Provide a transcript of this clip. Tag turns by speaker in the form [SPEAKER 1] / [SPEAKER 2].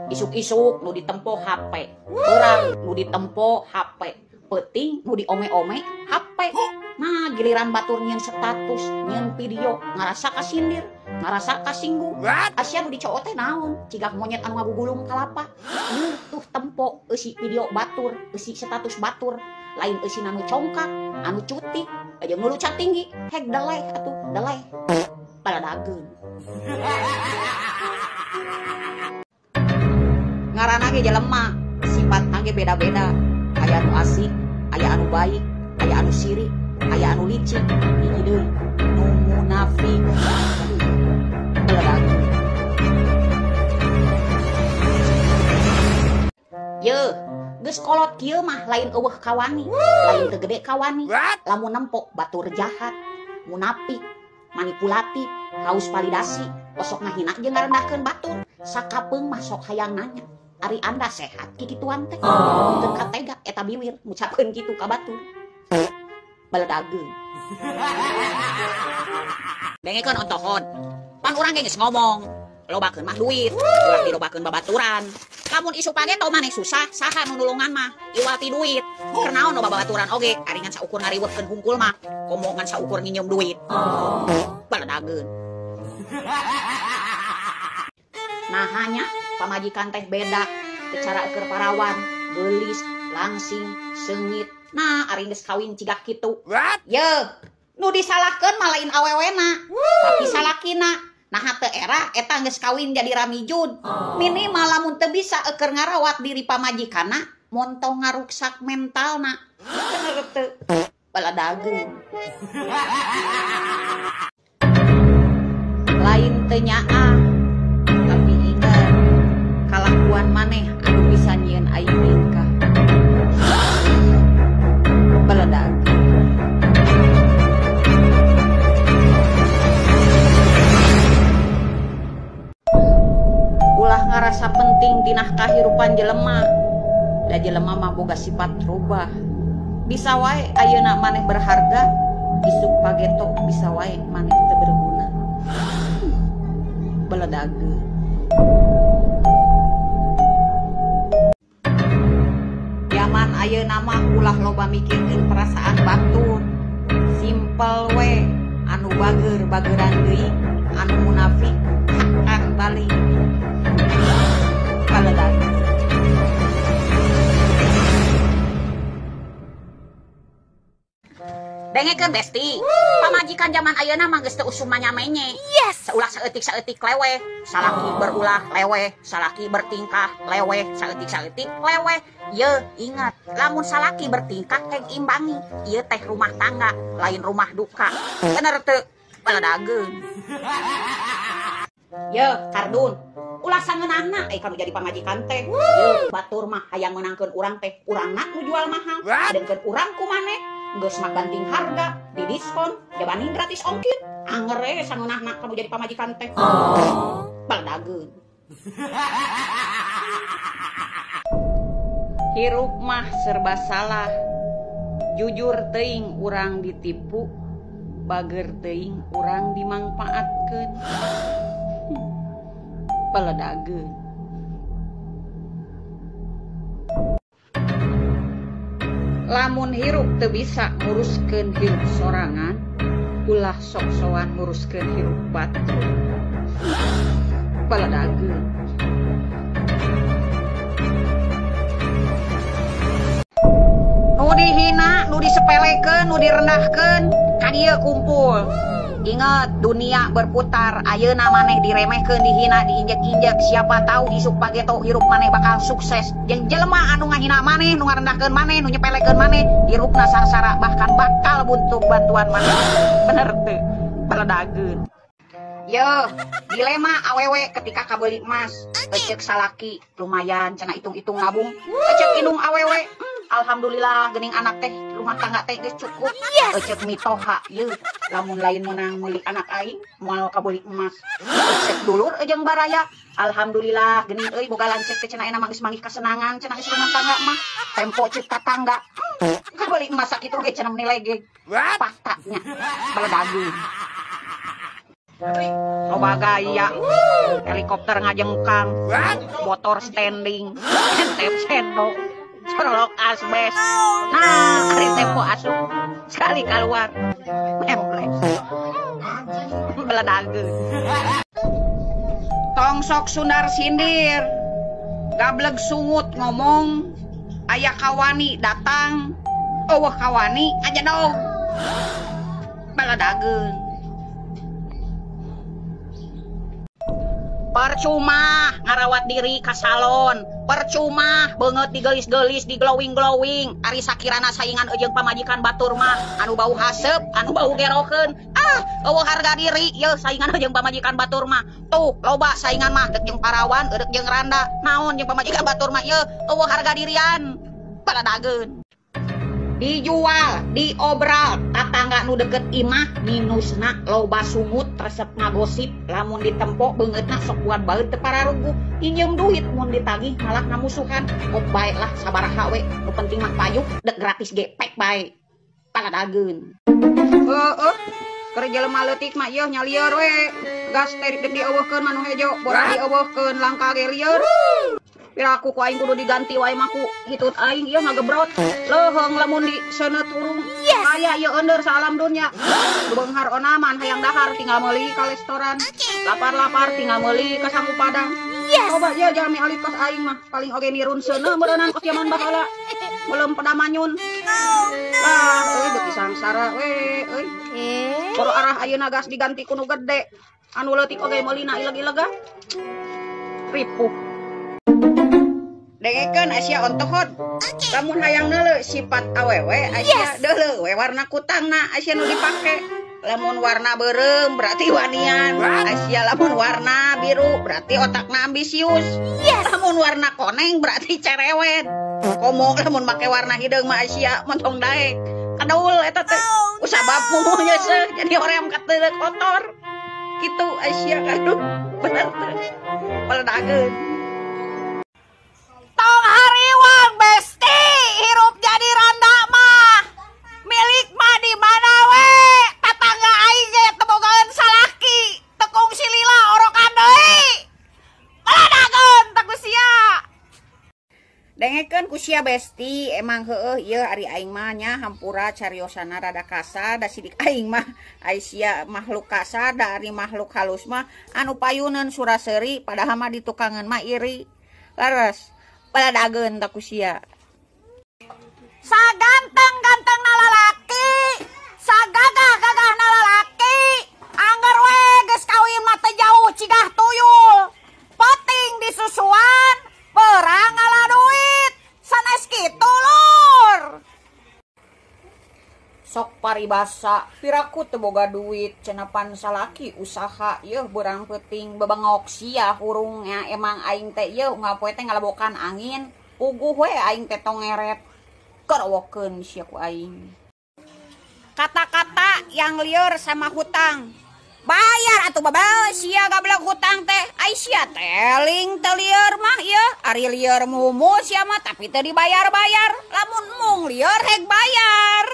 [SPEAKER 1] Isuk-isuk nu ditempo HP, urang nu ditempo HP, peuting nu diome-ome HP. Nah, giliran batur nyieun status, nyieun video, ngarasa kasindir, ngarasa kasinggung. Asia nu dicowok teh naon? Cigak monyet anu ngagugulung kalapa. Yeuh tuh tempo eusi video batur, eusi status batur, lain eusi anu congkak, anu cutik, jeung nu lucat tinggi, hek deleh atuh, deleh. Paladageun. Ngaranna ge jelema, sifatna ge beda-beda. Aya anu asik, aya anu baik, aya anu sirik, aya anu licik, hiji deui nu munafik. Baladageun. Yeuh, geus kolot kieu mah lain eueuh kawani, lain teu gede kawani. Lamun nempok batur jahat, munafik, manipulatif, haus validasi, osok ngahina jeung ngarendahkeun batur. Sakapeung mah sok hayang nanya, ari anda sehat kikituan teh? Teu katega eta biwir ngucapkeun kitu ka batur. Baledageun. Dengekeun ontohon. Pan urang ge geus ngomong, lobakeun mah duit, ulah dilobakeun babaturan. Lamun isu pageto maneh susah, saha nu nulungan mah? Iwal ti duit. Keur naon loba babaturan oge, ari ngan saukur ngariweuhkeun hungkul mah, komo ngan saukur nginjem duit. Baledageun. Nah hanya pamajikan teh beda secara keur parawan, geulis, langsing, seungit. Nah ari geus kawin cigak kitu. Yeuh, nu disalahkeun mah lain awewena, tapi salakina. Nah teu era eta geus kawin jadi ramijud. Minimal lamun teu bisa eukeur ngarawat diri pamajikanna, montong ngaruksak mentalna. Bener teu? Baladageun. Lain teu nyaah, tapi ingat kalakuan maneh anu bisa nyieun aing ningkah. Baledageun. Ulah ngarasa penting tina kahirupan jelema. Da jelema mah boga sifat rubah. Bisa wae ayeuna maneh berharga, isuk pageto bisa wae maneh teu berguna. Baledageun. Zaman ayeuna mah ulah loba mikirkeun perasaan batur. Simpel we, anu bager bageran deui, anu munafik hakkan balik. Baledageun. Dengekeun besti, pamajikan zaman ayeuna mah geus teu usum manya-menye. Yes. Saulah saeutik-saeutik leweh, salaki berulah leweh, salaki bertingkah leweh, saeutik-saeutik leweh. Yeuh, ingat, lamun salaki bertingkah keng imbangi, ieu teh rumah tangga, lain rumah duka. Bener teu? Baledageun. Yeuh, kardun, ulah sangeunahna kanu jadi pamajikan teh. Yeuh, batur mah hayang meunangkeun urang teh, urangna nu jual mahal, sedengkeun urang ku maneh geus mah banting harga, di diskon, jabaning gratis ongkir. Anger we sangeunahna kanu jadi pamajikan teh. Baledageun. Hirup mah serba salah. Jujur teuing urang ditipu, bager teuing urang dimangpaatkeun. Baledageun. Lamun hirup teu bisa nguruskeun hirup sorangan, ulah sok-sokan nguruskeun hirup batur. Baledageun. Nu dihina, nu disepelekeun, nu direndahkeun, ka dieu kumpul. Ingat, dunia berputar. Ayeuna maneh diremehkeun, dihina, diinjek-injek. Siapa tahu isuk pageto hirup maneh bakal sukses. Jeung jelema anu ngahina maneh, nu ngarendahkeun maneh, nu nyepelekeun maneh, hirupna sangsara bahkan bakal butuh bantuan maneh. Bener teu? Baledageun. Yeuh, dilema awewe ketika kabeuli emas. Eceuk salaki lumayan cenah hitung-hitung nabung. Eceuk indung awewe, alhamdulillah geuning anak teh rumah tangga teh geus cukup. Eceuk mitoha yeuh, lamun lain meunang meuli anak aing moal kabeuli emas. Eceuk dulur jeung baraya, alhamdulillah geuning euy boga lanceuk teh cenah mah geus manggih kasenangan cenah geus rumah tangga mah. Tempo ceuk tatangga. Kabeuli emas sakitu ge cenah menilai ge. Faktanya baledageun. Loba gaya, helikopter ngajengkang, motor standing, entep sendok, corolok asbes. Nah, ari tempo asup sekali keluar, membles, beledageun. Tong sok sundar sindir, gableg sungut ngomong, aya kawani datang, eueuh kawani aja dong, beledageun. Percuma ngarawat diri ka salon, percuma beungeut digelis-gelis, di glowing-glowing, ari sakirana saingan jeung pamajikan batur mah anu bau haseup, anu bau gerokeun. Ah, eueuh harga diri yeuh saingan jeung pamajikan batur mah. Tuh, loba saingan mah deuk jeung parawan, deuk jeung randa. Naon jeung pamajikan batur mah yeuh eueuh harga dirian. Paladageun. Dijual, diobral, tatangga nu deket imah minusna loba sungut resep ngagosip, lamun ditempo beungeutna sok buat baeut teu pararuguh, injem duit mun ditagih malah ngamusuhan. Kop bae lah sabaraha we, nu penting mah payuk dek gratis ge pek bae. Paladageun. Heueuh, keur jelema leutik mah ieu nya lieur we. Gas teh dek dieuweuhkeun mah nu hejo, borak dieuweuhkeun langka ge lieur. Piraku ku aing kudu diganti wae mah ku hitut aing ieu ngagebrot. Leuheung lamun di seuneut urung. Yes. Aya ieu eundeur saalam dunya. Beunghar onaman hayang dahar tinggal meuli ka restoran. Okay. Lapar-lapar tinggal meuli ka sangu padang. Yes. Coba ieu jalmi alit kos aing mah paling oge nirun seuneu meureunan kos jaman baheula. Belum pedamanyun. Oh, no. Lah euy beuki sangsara we euy. Boro arah ayeuna gas diganti ku nu gede. Anu leutik oge meulina ileg-ileg ah. Ripuh. Dengekeun Asia ontohot. Okay. Lamun hayang neuleu sifat awewe Asia, yes. Deuleu we warna kutangna Asia nu dipake. Lamun warna beureum berarti wanian. Asia lamun warna biru berarti otakna ambisius. Yes. Lamun warna koneng berarti cerewet. Komo lamun make warna hideung mah Asia montong daek. Kadul eta teh. Kusabab mumuh nyeuseuh jadi hoream kateuleuh kotor. Kitu Asia aduh bener teh. Peledageun. Tong hariwang besti hirup jadi randa mah milik mah di mana we tetangga aing ge teu bogaeun salaki teu kungsi lila orokan deui baladageun teh ku sia. Dengekeun ku sia besti emang heueuh ieu ari aing mah nya hampura cariosana rada kasar da sidik aing mah ai sia makhluk kasar da ari makhluk halus mah anu payuneun suraseuri padahal mah ditukangeun mah iri. Leres paladageun tak ku sia. Saganteng-ganteng na lalaki, sagagah-gagah na lalaki, angger we geus kawin mah teu jauh cigah tuyul. Poting disusuan, perang ngala duit, sanes kitu lur. Sok paribasa, piraku teu boga duit, cenapan salaki usaha yeuh beurang peuting bebengok sia hurungnya emang aing teh yeuh ngapoe teh ngalabokan angin, puguh we aing teh tongeret. Kerowokeun sia ku aing. Kata-kata yang lieur sama hutang. Bayar atuh babal sia gablek hutang teh. Ai sia teling teu lieur mah ieu, ari lieur mumu sia mah tapi teu dibayar-bayar. Lamun mung lieur hek bayar.